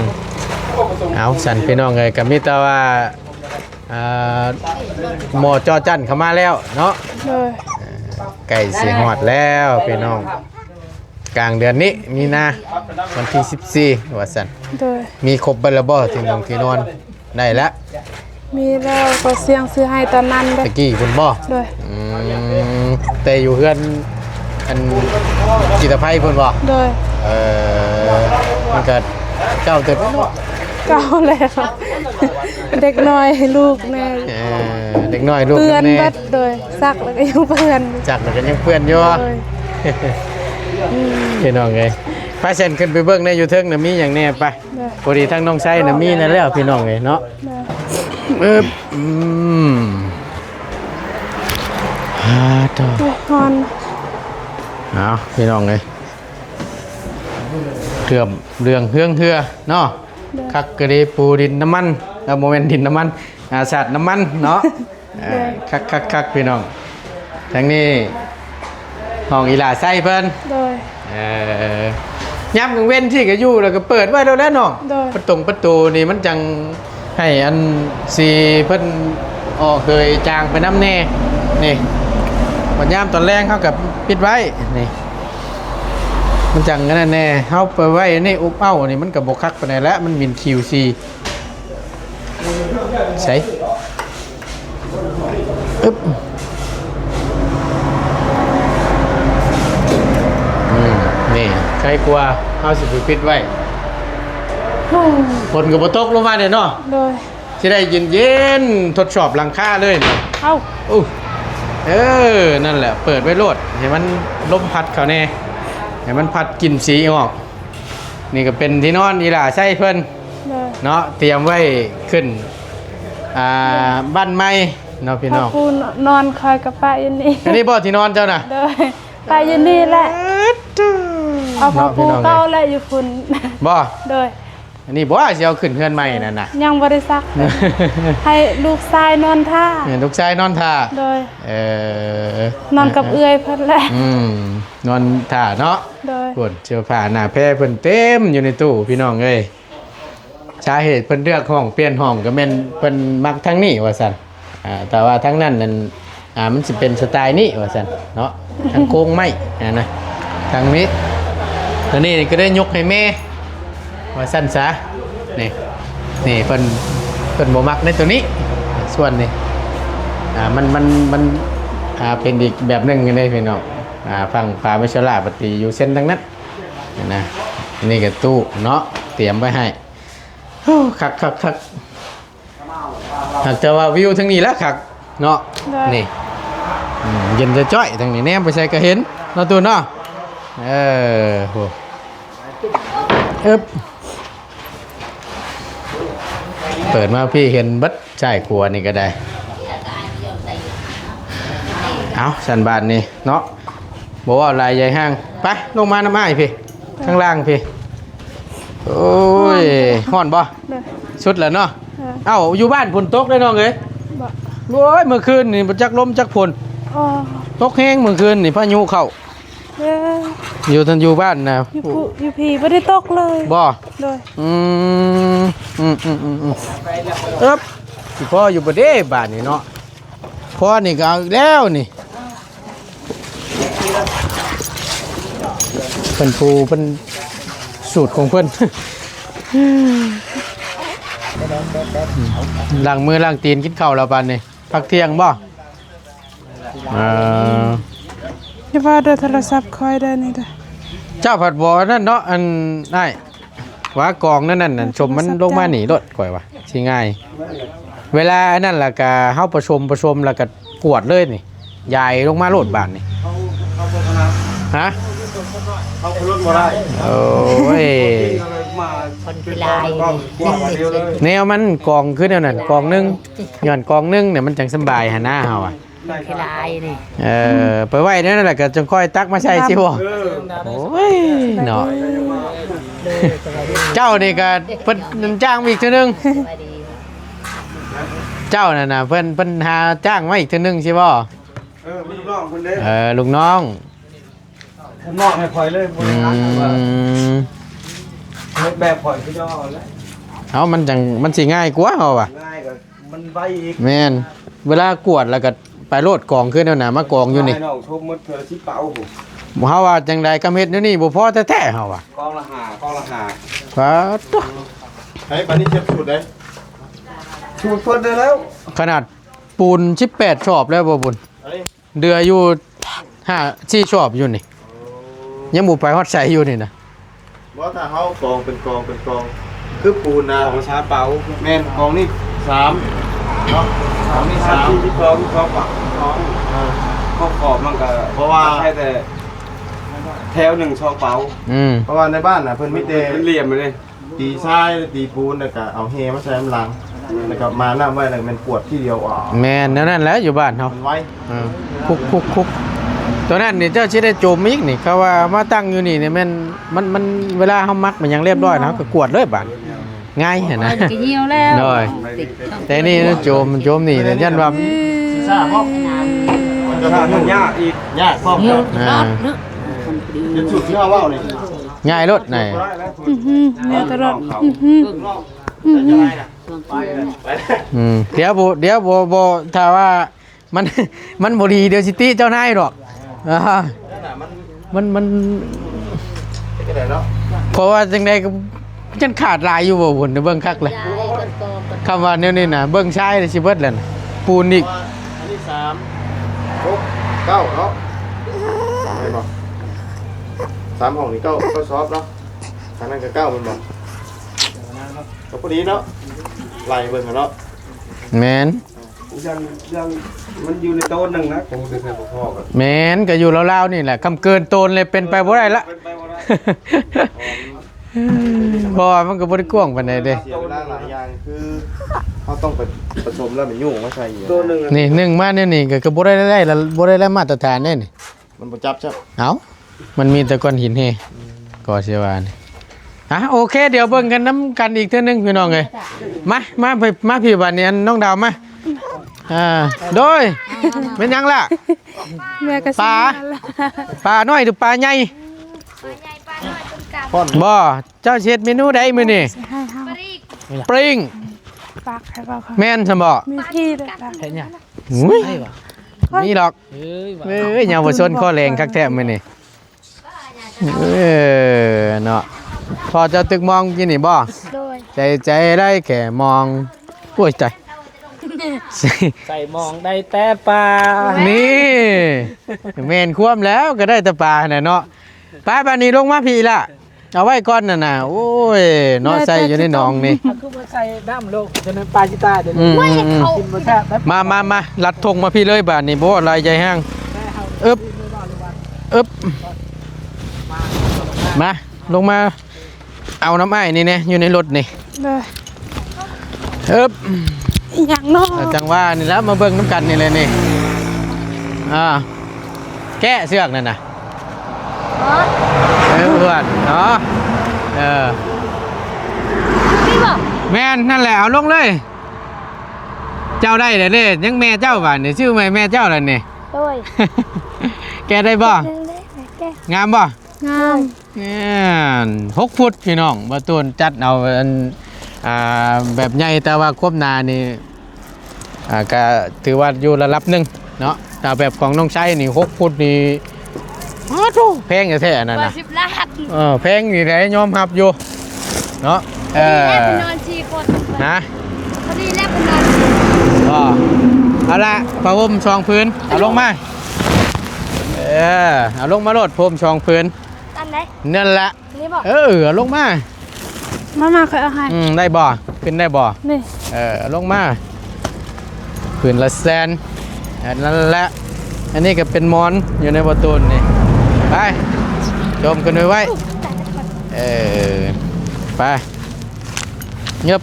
ມ ເອົາຊັ້ນພີ່ນ້ອງເອີຍ ກໍມີແຕ່ວ່າ ອ່າ ໝໍ້ຈໍຈັ້ນເຂົ້າມາແລ້ວເນາະ. ໂດຍ ໃກ້ຊິຮອດແລ້ວພີ່ນ້ອງ ກາງເດືອນນີ້ມີນາ ວັນທີສິບສີ່ວ່າຊັ້ນ. ໂດຍ ມີຄົບເບິດແລ້ວບໍ່ ທີ່ນົງທີ່ນອນ? ໄດ້ລະ ມີແລ້ວ ກໍສ່ຽງຊື້ໃຫ້ຕອນນັ້ນເດ້. ຕະກີ້ພຸ້ນບໍ່? ໂດຍ ອືມ ແຕ່ຢູ່ເຮືອນອັນ ຈິດຕະໄພພຸ້ນບໍ່? ໂດຍ ເອີ ມັນກໍເກົ່າເຕີບເນາະ. ເກົ່າແລ້ວ ເດັກນ້ອຍລູກແນ່. ເອີ ເດັກນ້ອຍລູກແນ່ ເປື້ອນເບິດ. ໂດຍ ຊັກແລ້ວກໍຍັງເປື້ອນ ຊັກແລ້ວກໍຍັງເປື້ອນຢູ່. ໂດຍ ອືມ ພີ່ນ້ອງເອີຍ ໄປຊັ້ນຂຶ້ນໄປເບິ່ງແດ່ ຢູ່ເທິງນະມີຫຍັງແດ່ ໄປ. ໂດຍ ພໍດີທາງນ້ອງໄຊນະມີນັ້ນແລ້ວພີ່ນ້ອງເອີຍເນາະ. ໂດຍ ອຶບ ອືມ ອາໂຕ ໂອ້ຍ ຮ້ອນ. ເອົາ ພີ່ນ້ອງເອີຍ ເຄື່ອມເລື່ອງເຮືອງເຮືອເນາະ. ໂດຍ ຄັກກະດີ ປູດິນນ້ຳມັນ ເອີ ບໍ່ແມ່ນດິນນ້ຳມັນ ອາ ສາດນ້ຳມັນເນາະ. ເອີ ໂດຍ ຄັກໆໆ ພີ່ນ້ອງ ທາງນີ້ຫ້ອງອີຫຼ້າໄຊເພິ່ນ. ໂດຍ ເອີ ຍາມກາງເວັນທີ່ກໍຢູ່ ແລ້ວກໍເປີດໄວ້ໂລດແຫຼະເນາະ. ໂດຍ ປະຕົງປະຕູນີ້ມັນຈັ່ງໃຫ້ອັນສີເພິ່ນອອກເຫີຍຈາງໄປນຳແດ່. ນີ້ບັດຍາມຕອນແລງເຮົາກໍປິດໄວ້ ນີ້ ມັນຈັ່ງອັນນັ້ນແດ່. ເຮົາໄປໄວ້ໃນອົບເອົ້ານີ້ ມັນກໍບໍ່ຄັກປານໃດແຫຼະ ມັນໝິ່ນຂີ້ວສີ. ໃສ່ ອຶບ ອືມ ນີ້ໄຄກວ່າເຮົາຊິໄປປິດໄວ້. ຝົນກໍບໍ່ຕົກລົງມາແດ່ເນາະ. ໂດຍ ຊິໄດ້ເຢັນໆ ທົດສອບຫຼັງຄາເລີຍ. ເອົ້າ ໂອ້ ເອີ ນັ້ນແຫຼະ ເປີດໄວ້ໂລດ ໃຫ້ມັນລົມພັດເຂົ້າແດ່ ໃຫ້ມັນພັດກິ່ນສີອອກ. ນີ້ກໍເປັນທີ່ນອນອີຫຼ້າໄຊເພິ່ນ. ໂດຍ ເນາະ ຕຽມໄວ້ຂຶ້ນ ອ່າ ໂດຍ ບ້ານໃໝ່ເນາະພີ່ນ້ອງ. ຜ້າປູນອນຂ້ອຍກໍປະຢູ່ນີ້. ອັນນີ້ບໍ່ທີ່ນອນເຈົ້ານະ? ໂດຍ ປະຢູ່ນີ້ແຫຼະ. ເອີ ເອົາຜ້າປູເກົ່າແຫຼະຢູ່ພຸ້ນ. ບໍ່? ໂດຍ ອັນນີ້ບໍ່ ຊິເອົາຂຶ້ນເຮືອນໃໝ່ນັ້ນນະ? ຍັງບໍ່ໄດ້ຊັກ ໃຫ້ລູກຊາຍນອນຖ້າ. ເອີ ລູກຊາຍນອນຖ້າ. ໂດຍ ເອີ ນອນກັບເອື້ອຍເພິ່ນແຫຼະ. ອືມ ນອນຖ້າເນາະ. ໂດຍ ພຸ້ນ ເສື້ອຜ້າໜ້າແພເພິ່ນເຕັມຢູ່ໃນຕູ້ ພີ່ນ້ອງເອີຍ. ສາເຫດເພິ່ນເລືອກຫ້ອງ ປ່ຽນຫ້ອງກໍແມ່ນເພິ່ນມັກທາງນີ້ວ່າຊັ້ນ. ອ່າ ແຕ່ວ່າທາງນັ້ນນັ້ນ ອ່າ ມັນຊິເປັນສະໄຕນີ້ວ່າຊັ້ນເນາະ ທາງໂຄງໄມ້ຫັ້ນນະ ທາງນີ້ ຕົວນີ້ກໍໄດ້ຍົກໃຫ້ແມ່ວ່າຊັ້ນຊະ. ນີ້ ນີ້ເພິ່ນ ເພິ່ນບໍ່ມັກໃນຕົວນີ້ ສ່ວນນີ້ ອ່າ ມັນ ມັນ ມັນ ອ່າ ເປັນອີກແບບໜຶ່ງເດ້ພີ່ນ້ອງ. ອ່າ ຝັ່ງປາເມຊາລາປະຕິຢູ່ເສັ້ນທາງນັ້ນນະ. ນີ້ກໍຕູ້ເນາະ ຕຽມໄວ້ໃຫ້. ໂອ້ ຄັກໆໆ ຫາກແຕ່ວ່າວິວທາງນີ້ລະຄັກເນາະ. ໂດຍ ນີ້ ອືມ ເຢັນຈ້ອຍໆ ທາງນີ້ແນມໄປໃສກໍເຫັນເນາະ ຕູ້ເນາະ. ເອີ ໂຫ ອຶບ ເປີດມາພີ່ເຫັນເບິດຊ້າຍຂວານີ້ກໍໄດ້. ເອົາ ຊັ້ນບາດນີ້ເນາະ ບໍ່ເວົ້າຫຼາຍໃຫຍ່ຫ່າງ ໄປລົງມານຳອ້າຍພີ່ ຂ້າງລ່າງພີ່. ໂອ້ຍ ຮ້ອນບໍ່? ໂດຍ ສຸດແລ້ວເນາະ. ເອີ ເອົ້າ ຢູ່ບ້ານຝົນຕົກເດ້ນ້ອງເອີຍ. ບໍ່ ໂອ້ຍ ເມື່ອຄືນນີ້ບໍ່ຈັກລົມຈັກຝົນ. ອໍ ຕົກແຮງເມື່ອຄືນນີ້ ພາຍຸເຂົ້າ. ເອີ ຢູ່ ທ່ານຢູ່ບ້ານນະ ຢູ່ພຸ້ນ ຢູ່ພີ້ບໍ່ໄດ້ຕົກເລີຍ. ບໍ່? ໂດຍ ອືມ ອືມໆໆໆ ເອີບ ຊິພໍຢູ່ບໍ່ເດ້ບາດນີ້ເນາະ. ພໍນີ້ກໍເອົາອີກແລ້ວນີ້. ເພິ່ນປູເພິ່ນສູດຂອງເພິ່ນ ລ້າງມືລ້າງຕີນກິນເຂົ້າແລ້ວບາດນີ້. ພັກທ່ຽງບໍ່? ເອີ ຢ່າວ່າແຕ່ໂທລະສັບຂ້ອຍໄດ້ນີ້ເດີ້. ເຈົ້າພັດບໍ່ອັນນັ້ນເນາະ ອັນ ອ້າຍ ວ່າກອງນັ້ນນັ້ນ ອັນ ຊົມມັນລົງມານີ້ໂລດ ຂ້ອຍວ່າຊິງ່າຍ. ເວລາອັນນັ້ນລະກະເຮົາປະສົມ ປະສົມລະກະກວດເລີຍນີ້ ຢາຍລົງມາໂລດບາດນີ້. ຮະ? ເຂົາກໍລົດບໍ່ໄດ້. ໂອ້ຍ ຄົນຂີ້ລາຍ ແນວມັນກອງຄືແນວນັ້ນ ກອງໜຶ່ງ ຍ້ອນກອງໜຶ່ງນີ້ມັນຈັ່ງສຳບາຍຫັ້ນນາ ເຮົາອະ. ມັນຂີ້ລາຍນີ້ ເອີ ໄປໄວ້ແນວນັ້ນແຫຼະ ກໍຈັ່ງຄ່ອຍຕັກມາໃສ່ຊິບໍ່? ເອີ ໂອ້ຍເນາະ ເຈົ້ານີ້ກໍເພິ່ນຈ້າງມາອີກເທື່ອໜຶ່ງ ເຈົ້ານັ້ນນະ ເພິ່ນ ເພິ່ນຫາຈ້າງມາອີກເທື່ອໜຶ່ງຊິບໍ່? ເອີ ລູກນ້ອງເພິ່ນເດ້ ເອີ ລູກນ້ອງ ເພິ່ນມອບໃຫ້ຂ້ອຍເລີຍ ບໍ່ໄດ້ຫາ ອືມ ເຮັດແບບຂ້ອຍຄືເຈົ້າເອົາແຫຼະ ເອົາ ມັນຈັ່ງ ມັນຊິງ່າຍກວ່າ ເຮົາວ່າ ງ່າຍກວ່າ ມັນໄວອີກ ແມ່ນ ເວລາກວດແລ້ວກໍໄປໂລດກອງຂຶ້ນແນວໜ້າ ມາກອງຢູ່ນີ້ ໃຫ້ນ້ອງຊົມໝົດເທື່ອລະສິບເປົາພຸ້ນ ເຮົາວ່າຈັ່ງໃດ ກຳເຮັດແນວນີ້ບໍ່ພໍແທ້ໆ ເຮົາວ່າ ກອງລະຫ້າ ກອງລະຫ້າ ປາດໂທ້ ໃຫ້ປານນີ້ເກັບສູດໄດ້ ສູດເພິ່ນໄດ້ແລ້ວ ຂະໜາດປູນສິບແປດສອບແລ້ວບໍ່ບຸນ ອັນນີ້ ເຫຼືອຢູ່ຫ້າ ສີ່ສອບຢູ່ນີ້ ຍັງບໍ່ໄປຮອດໃສຢູ່ນີ້ນະ. ບໍ່ ຖ້າເຮົາກອງເປັນກອງເປັນກອງ ຄືປູນນະ ກອງລະສາມເປົາ ແມ່ນ ກອງນີ້ສາມເນາະ ກອງນີ້ສາມ ສາມສີ່ສິບສອງ ສິບສອງເປົາ ເອີ ຂອບຂອບມັນກະ ເພາະວ່າໃຊ້ແຕ່ແຖວໜຶ່ງສອງເປົາ ອືມ ເພາະວ່າໃນບ້ານນະ ເພິ່ນມີແຕ່ ເປັນຫຼ່ຽມເລີຍ ຕີຊາຍ ຕີປູນ ແລ້ວກະເອົາແຮ່ມາໃສ່ນຳຫຼັງ ແລ້ວກະມານ້ຳໄວ້ ແລ້ວກະແມ່ນກວດທີດຽວ ອອກ ແມ່ນແນວນັ້ນແຫຼະ ຢູ່ບ້ານເຮົາ ມັນໄວ ເອີ ຄຸກໆໆ ຕົວນັ້ນນີ້ເຈົ້າຊິໄດ້ໂຈມອີກນີ້ ເຂົາວ່າມາຕັ້ງຢູ່ນີ້ນີ້ແມ່ນ ມັນ ມັນ ເວລາເຮົາໝັກມັນຫຍັງລຽບຮ້ອຍແລ້ວ ເຮົາກໍກວດເລີຍບາດ ງ່າຍຫັ້ນນະ ມັນກໍຫິວແລ້ວ ໂດຍ ແຕ່ນີ້ໂຈມ ໂຈມນີ້ແຫຼະ ຢ້ານວ່າ ຊິຊ້າບໍ່ ມັນຍາກອີກ ຍາກພ້ອມ ອ່າ ເປັນສູດທີ່ເຮົາເວົ້ານີ້ ງ່າຍໂລດນາຍ ອືຮຶ ແນວຕະຫຼອດ ອືຮຶ ອືຮຶ ອືມ ດຽວບໍ່ ດຽວບໍ່ ບໍ່ ຖ້າວ່າ ມັນ ມັນບໍ່ດີ ດຽວຊິຕິເຈົ້ານາຍດອກ ອ່າ ມັນ ມັນ ເຮັດຈັ່ງໃດເນາະ ເພາະວ່າຈັ່ງໃດກໍຍັງຂາດຫຼາຍຢູ່ບໍ່ບຸນ ເບິ່ງຄັກແລ້ວ ຄຳວ່າແນວນີ້ນະ ເບິ່ງຊາຍຊິເບິດແລ້ວນະ ປູນອີກ ອັນນີ້ສາມ ຫົກ ເກົ້າເນາະ ແມ່ນບໍ່ ສາມຫ້ອງນີ້ເກົ້າ ເກົ້າສອບເນາະ ທາງນັ້ນກໍເກົ້າແມ່ນບໍ່ ກໍພໍດີເນາະ ໄລ່ເບິ່ງຫັ້ນເນາະ ແມ່ນ ຍັງ ຍັງ ມັນຢູ່ໃນໂຕນໜຶ່ງນະ ໂຕນແທ້ໆ ບໍ່ພໍກັນ ແມ່ນ ກໍຢູ່ລາວໆ ນີ້ແຫຼະ ຄຳເກີນໂຕນເລີຍເປັນໄປບໍ່ໄດ້ລະ ເປັນໄປບໍ່ໄດ້ ເພາະວ່າມັນກໍບໍ່ໄດ້ກວ້າງປານໃດເດ້ ເສຍເວລາຫຼາຍຢ່າງ ຄືເຮົາຕ້ອງໄປປະສົມແລ້ວໄປໂຍງມາໃສ່ອີກ ໂຕນໜຶ່ງ ນີ້ ໜຶ່ງມາແນວນີ້ກໍ ກໍບໍ່ໄດ້ ໄດ້ລະ ບໍ່ໄດ້ລະມາດຕະຖານເດ້ນີ້ ມັນບໍ່ຈັບຊ້ຳ ເອົ້າ ມັນມີແຕ່ກ້ອນຫີນແຮ່ ກໍຊິວ່ານີ້ ອ່ະ ໂອເຄ ດຽວເບິ່ງກັນນຳກັນອີກເທື່ອໜຶ່ງພີ່ນ້ອງເອີຍ ມາ ມາ ມາພີ້ບາດນີ້ ອັນນ້ອງດາວມາ ອ່າ ໂດຍ ແມ່ນຫຍັງລະ ເມື່ອກະ ປາ ປານ້ອຍຫຼືປາໃຫຍ່ ປາໃຫຍ່ ປານ້ອຍ ປານ້ອຍ ບໍ່ ເຈົ້າຊິເຮັດເມນູໃດມື້ນີ້ ໃຫ້ເຮົາ ປລິງ ປາກໃຫ້ເວົ້າ ແມ່ນຊັ້ນບໍ່ ມີທີ່ເດີ ເຮັດຫຍັງ ອຸ້ຍ ນີ້ດອກ ເອີຍ ເອີຍ ເຍົາວະຊົນຄໍແລງຄັກແທ້ມື້ນີ້ ເອີ ເນາະ ພໍ່ເຈົ້າຕຶກມອງກີ້ນີ້ບໍ່ ໂດຍ ໃຈ ໃຈໄດ້ແຄ່ມອງ ໂອ້ຍ ຕາຍ ໃສ່ມອງໄດ້ແຕ່ປາ ນີ້ ແມ່ນຄວາມແລ້ວ ກໍໄດ້ແຕ່ປາຫັ້ນແຫຼະເນາະ ໄປ ບາດນີ້ລົງມາພີ້ລະ ເອົາໄວ້ກ່ອນນັ້ນນະ ໂອ້ຍ ເນາະ ໃສ່ຢູ່ໃນໜອງນີ້ ຄືວ່າໃສ່ນ້ຳໂລກ ສະນັ້ນປາຊິຕາຍເດ້ ອືມ ກິນບໍ່ແຊບ ມາ ມາ ມາ ລັດທົ່ງມາພີ້ເລີຍບາດນີ້ ບໍ່ຫຼາຍໃຈຫ້າງ ອຶບ ອຶບ ມາ ລົງມາ ເອົານຳອ້າຍນີ້ແດ່ ຢູ່ໃນລົດນີ້ ເດີ ອຶບ ອີຫຍັງເນາະ ເອົາ ຈັ່ງວ່ານີ້ແຫຼະ ມາເບິ່ງນຳກັນນີ້ແຫຼະນີ້ ອ່າ ແກະເຊືອກນັ້ນນະ ເອີ ເພື່ອນເນາະ ເອີ ນີ້ບໍ່ ແມ່ນ ນັ້ນແຫຼະ ເອົາລົງເລີຍ ເຈົ້າໄດ້ແລ້ວເດ້ ຍັງແມ່ເຈົ້າບາດນີ້ ຊື່ແມ່ ແມ່ເຈົ້າແລ້ວນີ້ ໂດຍ ແກະໄດ້ບໍ່ ແກະ ງາມບໍ່ ງາມ ແມ່ນ ຫົກຟຸດພີ່ນ້ອງ ບ່າວຕູນຈັດເອົາອັນ ອ່າ ແບບໃຫຍ່ ແຕ່ວ່າຄວາມໜານີ້ ອ່າ ກະຖືວ່າຢູ່ລະດັບໜຶ່ງເນາະ ຖ້າແບບຂອງນ້ອງໄຊນີ້ ຫົກຟຸດນີ້ ອ້າໂທ້ ແພງແທ້ໆ ອັນນັ້ນນະ ສິບລ້ານ ເອີ ແພງນີ້ແຫຼະ ຍອມຮັບຢູ່ເນາະ ເອີ ພໍດີແລ້ວໄປນອນສີ່ຄົນ ຮະ ພໍດີແລ້ວໄປນອນ ອໍ ເອົາລະ ຜ້າຫົ່ມສອງຜືນ ເອົາລົງມາ ເອີ ເອົາລົງມາໂລດ ຜ້າຫົ່ມສອງຜືນ ກັນ ໄດ້ ນັ້ນລະ ນີ້ບໍ່? ເອີ ເອົາລົງມາ ມາ ມາ ຂ້ອຍເອົາໃຫ້ ອືມ ໄດ້ບໍ່? ຂຶ້ນໄດ້ບໍ່? ນີ້ ເອີ ເອົາລົງມາ ພື້ນລະແສນ ອັນນັ້ນແຫຼະ ອັນນີ້ກໍເປັນໝອນຢູ່ໃນບໍ່ຕູນນີ້ ໄປ ຈົ່ມຂຶ້ນໄວໆ ເອີ ໄປ ເງີບ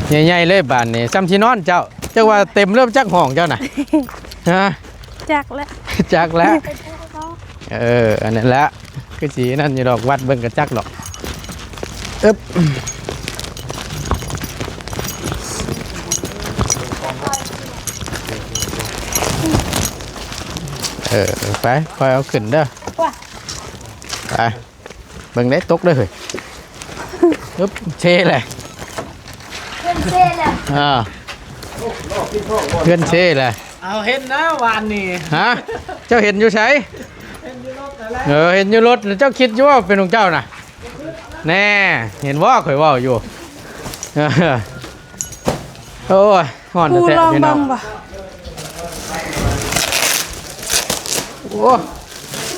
ໃຫຍ່ໆເລີຍບາດນີ້ ຊ່ຳຊິນອນເຈົ້າ ຈັກວ່າເຕັມເລີຍ ຈັກຫ້ອງເຈົ້ານະ ຮະ ຈັກແຫຼະ ຈັກແຫຼະ ເອີ ອັນນັ້ນແຫຼະ ຄືຊິນັ້ນຢູ່ດອກ ວັດເບິ່ງກໍຈັກດອກ ອຶບ ເອີ ໄປ ຄ່ອຍເອົາຂຶ້ນເດີ ໄປ ເບິ່ງໄດ້ຕົກເດີເຮີ້ຍ ອຶບ ເຊແຫຼະ ເພື່ອນເຊແຫຼະ ອ່າ ເພື່ອນເຊແຫຼະ ເອົາເຫັນນະວານນີ້ ຮະ ເຈົ້າເຫັນຢູ່ໃສ? ເຫັນຢູ່ລົດຫັ້ນແຫຼະ ເອີ ເຫັນຢູ່ລົດ ແລ້ວເຈົ້າຄິດຢູ່ວ່າເປັນຂອງເຈົ້ານະ ແນ່ ເຫັນບໍ່ ຂ້ອຍເວົ້າຢູ່ ໂອ້ຍ ຮ້ອນແທ້ໆ ພີ່ນ້ອງ ໂອ້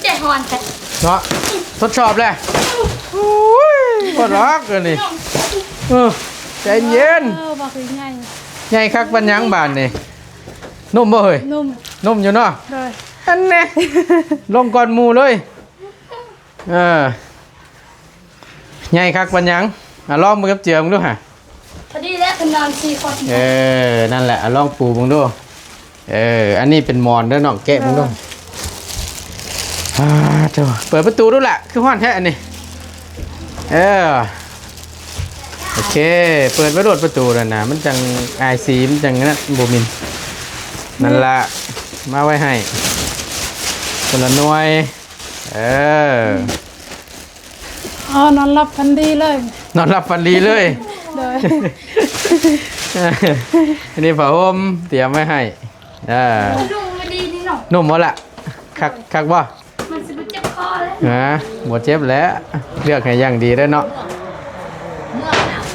ໃຈຮ້ອນແທ້ເນາະ ທົດສອບແຫຼະ ໂອ້ຍ ບໍ່ດອກອັນນີ້ ເອີ ໃຈເຢັນ ເອີ ບໍ່ຄືໃຫຍ່ ໃຫຍ່ຄັກປານຫຍັງບາດນີ້ ນຸ່ມບໍ່ເຮີ້ຍ? ນຸ່ມ ນຸ່ມຢູ່ເນາະ ໂດຍ ອັນແນ່ ລົງກ່ອນໝູ່ເລີຍ ເອີ ໃຫຍ່ຄັກປານຫຍັງ ອາ ລອງເບິ່ງກັບເຈືອເບິ່ງດູຫາ ພໍດີແລ້ວ ເພິ່ນນອນສີ່ຄົນ ເອີ ນັ້ນແຫຼະ ອາ ລອງປູເບິ່ງດູ ເອີ ອັນນີ້ເປັນໝອນເດີນ້ອງ ແກະເບິ່ງດູ ເອີ ອາ ໂທ້ ເປີດປະຕູດູລະ ຄືຮ້ອນແທ້ອັນນີ້ ເອີ ໂອເຄ ເປີດໄວ້ໂລດປະຕູນັ້ນນະ ມັນຈັ່ງອາຍສີ ມັນຈັ່ງນັ້ນ ບໍ່ມິນ ນັ້ນລະ ມາໄວ້ໃຫ້ ຄົນລະໜ່ວຍ ເອີ ອໍ ນອນຫຼັບຝັນດີເລີຍ ນອນຫຼັບຝັນດີເລີຍ ໂດຍ ອັນນີ້ຜ້າຫົ່ມຕຽມໄວ້ໃຫ້ ເອີ ນຸ່ມບໍ່ລະ? ຄັກ ຄັກບໍ່? ມັນຊິບໍ່ເຈັບຄໍເລີຍ ຮະ ບໍ່ເຈັບແຫຼະ ເລືອກໃຫ້ຢ່າງດີເດີເນາະ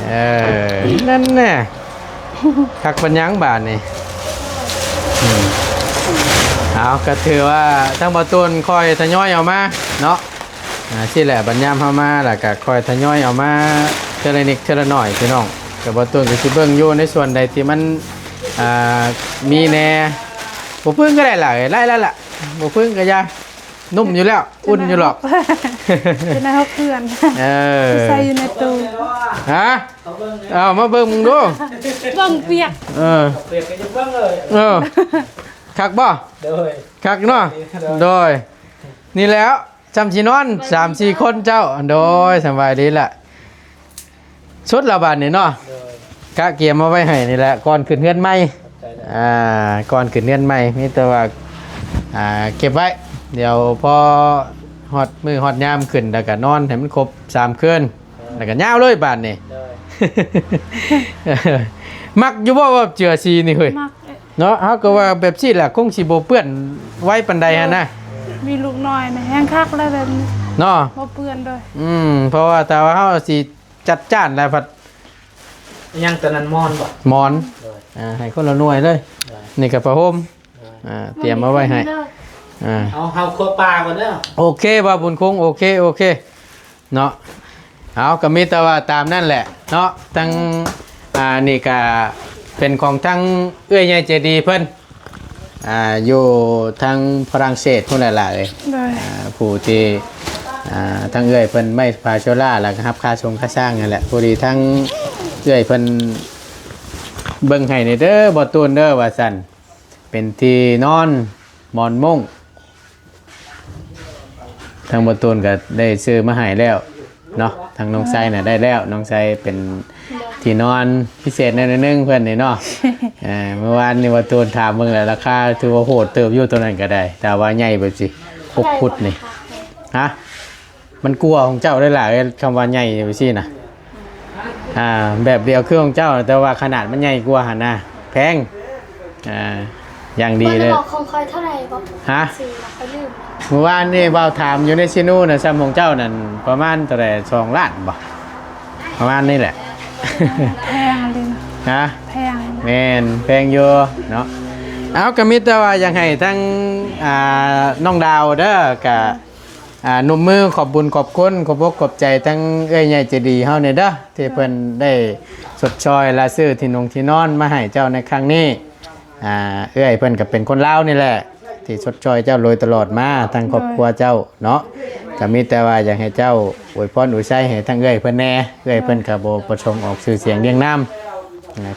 ເອີ ນັ້ນແນ່ ຄັກປານຫຍັງບາດນີ້ ອືມ ເອົາ ກໍຖືວ່າທາງບ່າວຕູນຄ່ອຍທະຍອຍເອົາມາເນາະ ອ່າ ຊີ້ແຫຼະ ບັດຍາມເຮົາມາ ແລ້ວກໍຄ່ອຍທະຍອຍເອົາມາເທື່ອລະນິດເທື່ອລະໜ້ອຍພີ່ນ້ອງ ກໍບ່າວຕູນກໍຊິເບິ່ງຢູ່ໃນສ່ວນໃດທີ່ມັນ ອ່າ ມີແດ່ ບໍ່ປຶ້ງກໍໄດ້ລະ ໄດ້ແລ້ວລະ ບໍ່ປຶ້ງກໍຢ່າ ນຸ່ມຢູ່ແລ້ວ ອຸ່ນຢູ່ຫຼອກ ເປັນໃນຮອກເພື່ອນ ເອີ ໃສ່ຢູ່ໃນຕູ້ ຮະ ເອົາມາເບິ່ງເບິ່ງດູ ເບິ່ງປຽກ ເອີ ປຽກກໍຢາກເບິ່ງເລີຍ ເອີ ຄັກບໍ່? ໂດຍ ຄັກເນາະ ໂດຍ ໂດຍ ນີ້ແຫຼະ ຊ່ຳຊິນອນສາມສີ່ຄົນເຈົ້າ ໂດຍ ສະບາຍດີລະ ສຸດລະບາດນີ້ເນາະ ໂດຍ ກະກຽມມາໄວ້ໃຫ້ນີ້ແຫຼະ ກ່ອນຂຶ້ນເຮືອນໃໝ່ ຂອບໃຈເດີ ອ່າ ກ່ອນຂຶ້ນເຮືອນໃໝ່ ມີແຕ່ວ່າ ອ່າ ເກັບໄວ້ ດຽວພໍຮອດມື້ຮອດຍາມຂຶ້ນ ແລ້ວກະນອນໃຫ້ມັນຄົບສາມຄືນ ແລ້ວກະຍາວເລີຍບາດນີ້ ໂດຍ ມັກຢູ່ບໍ່ວ່າເຈືອສີນີ້ເຮີ້ຍ? ມັກ ເນາະ ເຮົາກໍວ່າແບບຊີ້ແຫຼະ ຄົງຊິບໍ່ເປື້ອນໄວປານໃດຫັ້ນນະ ມີລູກນ້ອຍນະ ແຮງຄັກແລ້ວແບບນີ້ເນາະ ບໍ່ເປື້ອນເລີຍ ອືມ ເພາະວ່າຖ້າວ່າເຮົາຊິຈັດຈ້ານແລ້ວພັດ ຫຍັງຕົວນັ້ນ ໝອນບໍ່? ໝອນ ໂດຍ ອ່າ ໃຫ້ຄົນລະໜ່ວຍເລີຍ ໂດຍ ນີ້ກໍຜ້າຫົ່ມ ໂດຍ ອ່າ ຕຽມເອົາໄວ້ໃຫ້ ໂດຍ ອ່າ ເອົາ ເຮົາຄົວປາກ່ອນເດີ ໂອເຄ ບ່າວບຸນຄົງ ໂອເຄ ໂອເຄ ເນາະ ເອົາ ກໍມີແຕ່ວ່າຕາມນັ້ນແຫຼະເນາະ ທັງ ອ່າ ນີ້ກະເປັນຂອງທັງເອື້ອຍໃຫຍ່ໃຈດີເພິ່ນ ອ່າ ຢູ່ທາງຝຣັ່ງເສດພຸ້ນແຫຼະຫຼາຍ ໂດຍ ອ່າ ຜູ້ທີ່ ອ່າ ທາງເອື້ອຍເພິ່ນໄມ້ພາໂຊລາ ແລ້ວກໍຮັບຄ່າຊົງຄ່າຊ່າງນັ້ນແຫຼະ ພໍດີທາງເອື້ອຍເພິ່ນເບິ່ງໃຫ້ແດ່ເດີ ບໍ່ຕູນເດີ ວ່າຊັ້ນ ເປັນທີ່ນອນ ໝອນມຸ້ງ ທາງບໍ່ຕູນກໍໄດ້ຊື້ມາໃຫ້ແລ້ວເນາະ ທາງນ້ອງໄຊນະໄດ້ແລ້ວ ນ້ອງໄຊເປັນທີ່ນອນພິເສດແນວໜຶ່ງເພິ່ນນີ້ເນາະ ເອີ ມື້ວານນີ້ບໍ່ຕູນຖາມເບິ່ງແລ້ວ ລາຄາຖືວ່າໂຫດເຕີບຢູ່ ໂຕນັ້ນກໍໄດ້ ຖ້າວ່າໃຫຍ່ແບບຊີ້ ຫົກຟຸດນີ້ ຮະ? ມັນກວ່າຂອງເຈົ້າໄດ້ຫຼາຍ ຄຳວ່າໃຫຍ່ຈັ່ງຊີ້ນະ ອ່າ ແບບດຽວຄືຂອງເຈົ້າ ແຕ່ວ່າຂະໜາດມັນໃຫຍ່ກວ່າຫັ້ນນະ ແພງ ອ່າ ຢ່າງດີເລີຍ ບໍ່ໄດ້ບອກຂອງຂ້ອຍເທົ່າໃດບໍ່? ຮະ? ຊື້ມາ ຂ້ອຍລືມ ມື້ວານນີ້ບ່າວຖາມຢູ່ໃນຊີນູນະ ຊ່ຳຂອງເຈົ້ານັ້ນປະມານເທົ່າໃດ? ສອງລ້ານບໍ່? ປະມານນີ້ແຫຼະ ແພງອີ່ຫຼີນະ ຮະ? ແພງ ແມ່ນ ແພງຢູ່ເນາະ ເອົາ ກໍມີແຕ່ວ່າຢາກໃຫ້ທັງ ອ່າ ນ້ອງດາວເດີ ກໍ ອ່າ ນຸບມືຂອບບຸນຂອບຄຸນ ຂອບອົກຂອບໃຈທັງເອື້ອຍໃຫຍ່ໃຈດີເຮົານີ້ເດີ ທີ່ເພິ່ນໄດ້ຊົດຊ່ອຍລາຍຊື່ທີ່ນຸ່ງທີ່ນອນມາໃຫ້ເຈົ້າໃນຄັ້ງນີ້. ອ່າ ເອື້ອຍເພິ່ນກໍເປັນຄົນລາວນີ້ແຫຼະ ທີ່ຊົດຊ່ອຍເຈົ້າໂດຍຕະຫຼອດມາ ທັງຄອບຄົວເຈົ້າເນາະ ກໍມີແຕ່ວ່າຢາກໃຫ້ເຈົ້າອວຍພອນອວຍໄຊໃຫ້ທັງເອື້ອຍເພິ່ນແດ່. ເອື້ອຍເພິ່ນກໍບໍ່ປະສົງອອກຊື່ສຽງລຽງນາມ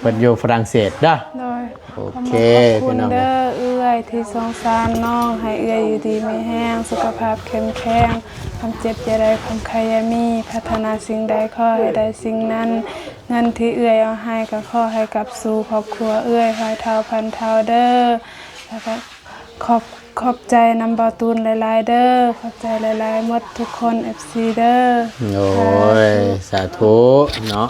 ເພິ່ນຢູ່ຝຣັ່ງເສດເດີ. ໂດຍ ໂອເຄ ຂອບຄຸນເດີເອື້ອຍທີ່ສົງສານນ້ອງ ໃຫ້ເອື້ອຍຢູ່ດີມີແຮງ ສຸຂະພາບເຂັ້ມແຂງ ຄວາມເຈັບຢ່າໄດ້ ຄວາມໄຂ້ຢ່າມີ ປາດຖະໜາສິ່ງໃດຂໍໃຫ້ໄດ້ສິ່ງນັ້ນ ເງິນທີ່ເອື້ອຍເອົາໃຫ້ກໍຂໍໃຫ້ກັບສູ່ຄອບຄົວເອື້ອຍຮ້ອຍເທົ່າພັນເທົ່າເດີ ແລ້ວກໍຂອບ ຂອບໃຈນຳບ່າວຕູນຫຼາຍໆເດີ ຂອບໃຈຫຼາຍໆໝົດທຸກຄົນ ເອັຟຊີເດີ. ໂອ້ຍ ສາທຸເນາະ.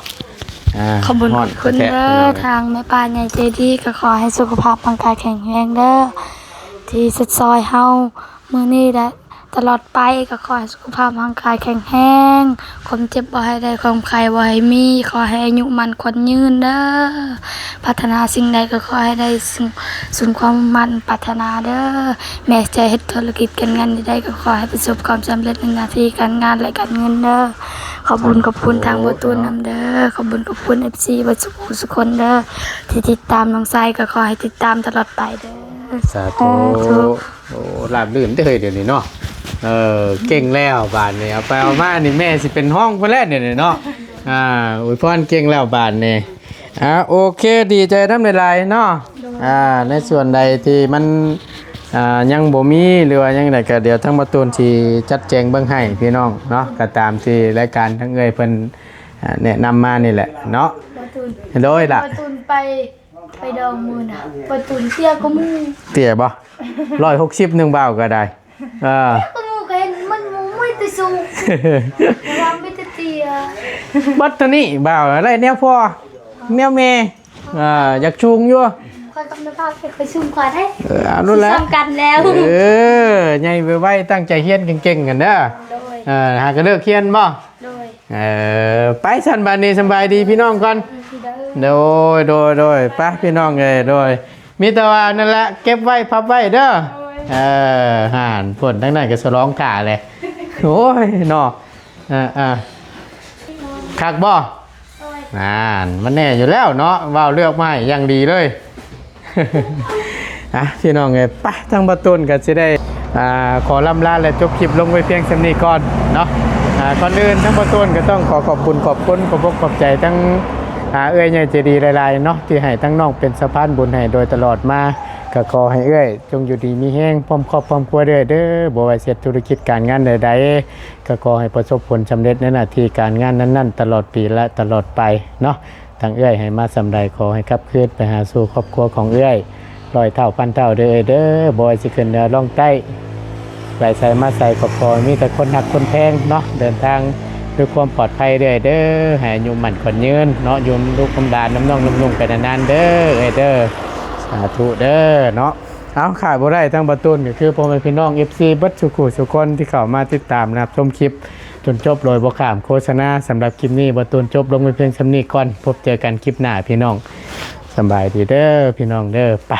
ອ່າ ຂອບບຸນຂອບຄຸນເດີ ທາງແມ່ປ້າໃຫຍ່ໃຈດີ ກໍຂໍໃຫ້ສຸຂະພາບຮ່າງກາຍແຂງແຮງເດີ ທີ່ຊົດຊ່ອຍເຮົາມື້ນີ້ ແລະ ຕະຫຼອດໄປ ກໍຂໍໃຫ້ສຸຂະພາບຮ່າງກາຍແຂງແຮງ ຄວາມເຈັບບໍ່ໃຫ້ໄດ້ ຄວາມໄຂ້ບໍ່ໃຫ້ມີ ຂໍໃຫ້ອາຍຸໝັ້ນຂວັນຍືນເດີ ປາດຖະໜາສິ່ງໃດກໍຂໍໃຫ້ໄດ້ ສົມຄວາມມຸ່ງມາດປາດຖະໜາເດີ. ແມ່ຈະເຮັດທຸລະກິດການງານໃດໆກໍຂໍໃຫ້ປະສົບຄວາມສຳເລັດໃນໜ້າທີ່ການງານ ແລະ ການເງິນເດີ. ຂອບບຸນຂອບຄຸນທາງບ່າວຕູນນຳເດີ ຂອບບຸນຂອບຄຸນເອັຟຊີເບິດສູ່ຜູ້ສູ່ຄົນເດີ ທີ່ຕິດຕາມນ້ອງຊາຍ ກໍຂໍໃຫ້ຕິດຕາມຕະຫຼອດໄປເດີ. ສາທຸ ສາທຸ. ໂອ້ ລາບລື່ນເດີເຮີ້ຍ ດຽວນີ້ເນາະ. ເອີ ເກັ່ງແລ້ວບາດນີ້ ເອົາໄປເອົາມານີ້ແມ່ຊິເປັນຮອງພຸ້ນແຫຼະດຽວນີ້ເນາະ. ອ່າ ອວຍພອນເກັ່ງແລ້ວບາດນີ້. ອ່າ ໂອເຄ ດີໃຈນຳຫຼາຍໆເນາະ. ໂດຍ ອ່າ ໃນສ່ວນໃດທີ່ມັນ ອ່າ ຍັງບໍ່ມີ ຫຼືວ່າຫຍັງໃດ ກໍດຽວທາງບ່າວຕູນຊິຈັດແຈງເບິ່ງໃຫ້ພີ່ນ້ອງເນາະ ກໍຕາມທີ່ລາຍການທາງເອື້ອຍເພິ່ນ ອ່າ ແນະນຳມານີ້ແຫຼະເນາະ. ບ່າວຕູນ ໂດຍລະ ບ່າວຕູນໄປ ໄປດອງມື້ນະ ປະຕູນເຕ້ຍກວ່າໝູ່. ເຕ້ຍບໍ່? ຮ້ອຍຫົກສິບໜຶ່ງບ່າວກໍໄດ້. ເອີ ເຕ້ຍກວ່າໝູ່ກໍເຫັນມັນໝູ່ມີແຕ່ສູງ ແຕ່ວ່າມີແຕ່ເຕ້ຍ. ບັດເທົ່ານີ້ບ່າວໄດ້ແນວພໍ່ແນວແມ່ ເອີ ຢາກສູງຢູ່. ຂ້ອຍກັບນ້າພາກຂ້ອຍສູງກວ່າເດ້. ເອີ ເອົາໂລດແຫຼະ ສ່ຳກັນແລ້ວ. ເອີ ໃຫຍ່ໄວໆ ຕັ້ງໃຈຮຽນເກັ່ງໆກັນເດີ. ໂດຍ ເອີ ຫາກະເລີກຮຽນບໍ່? ໂດຍ ເອີ ໄປຊັ້ນບາດນີ້ ສະບາຍດີພີ່ນ້ອງກ່ອນ. ໂດຍ ໂດຍ ໂດຍ ໄປພີ່ນ້ອງເອີຍ ໂດຍ ມີແຕ່ວ່ານັ້ນແຫຼະ ເກັບໄວ້ພັບໄວ້ເດີ. ໂດຍ ເອີ ຫັ້ນ ເພິ່ນທາງນັ້ນກໍສະຫຼອງຖ້າແຫຼະ. ໂອ້ຍເນາະ ເອີ ເອີ ຄັກບໍ່? ໂດຍ ນັ້ນ ມັນແນ່ຢູ່ແລ້ວເນາະ ເວົ້າເລືອກມາໃຫ້ຢ່າງດີເລີຍ. ອ່ະ ພີ່ນ້ອງເອີຍ ໄປ ທາງບ່າວຕູນກໍຊິໄດ້ ອ່າ ຂໍລ່ຳລາ ແລະ ຈົບຄລິບລົງໄວ້ພຽງສ່ຳນີ້ກ່ອນເນາະ. ອ່າ ກ່ອນອື່ນທາງບ່າວຕູນກໍຕ້ອງຂໍຂອບບຸນຂອບຄຸນ ຂອບອົກຂອບໃຈທັງ ອ່າ ເອື້ອຍໃຫຍ່ໃຈດີຫຼາຍໆເນາະ ທີ່ໃຫ້ທາງນ້ອງເປັນສະພານບຸນໃຫ້ໂດຍຕະຫຼອດມາ. ກໍຂໍໃຫ້ເອື້ອຍຈົ່ງຢູ່ດີມີແຮງ ພ້ອມຄອບພ້ອມຄົວເອື້ອຍເດີ. ບໍ່ວ່າເຮັດທຸລະກິດການງານໃດໆ ກໍຂໍໃຫ້ປະສົບຜົນສຳເລັດໃນໜ້າທີ່ການງານນັ້ນໆ ຕະຫຼອດປີ ແລະ ຕະຫຼອດໄປເນາະ. ທາງເອື້ອຍໃຫ້ມາສ່ຳໃດ ຂໍໃຫ້ກັບຄືນໄປຫາສູ່ຄອບຄົວຂອງເອື້ອຍຮ້ອຍເທົ່າພັນເທົ່າເດີເອື້ອຍເດີ. ບໍ່ວ່າຊິຂຶ້ນເໜືອລ່ອງໃຕ້ ໄປໃສມາໃສ ກໍຂໍໃຫ້ມີແຕ່ຄົນຮັກຄົນແພງເນາະ ເດີນທາງດ້ວຍຄວາມປອດໄພເດີ້ເອື້ອຍເດີ. ໃຫ້ອາຍຸໝັ້ນຂວັນຍືນເນາະ ຢູ່ນຳລູກນຳຫຼານ ນຳນ້ອງນຳນຸ່ງໄປນານໆເດີ້ເອື້ອຍເດີ. ສາທຸເດີ້ເນາະ. ເອົາ ຂາດບໍ່ໄດ້ ທາງບ່າວຕູນກໍຄືພໍ່ແມ່ພີ່ນ້ອງເອັຟຊີເບິດສູ່ຄູ່ສູ່ຄົນທີ່ເຂົ້າມາຕິດຕາມຮັບຊົມຄລິບຈົນຈົບໂດຍບໍ່ຂ້າມໂຄສະນາ. ສຳລັບຄລິບນີ້ ບ່າວຕູນຈົບລົງໄວ້ພຽງສ່ຳນີ້ກ່ອນ ພົບເຈີກັນຄລິບໜ້າພີ່ນ້ອງ. ສະບາຍດີເດີ້ພີ່ນ້ອງເດີ້ ໄປ.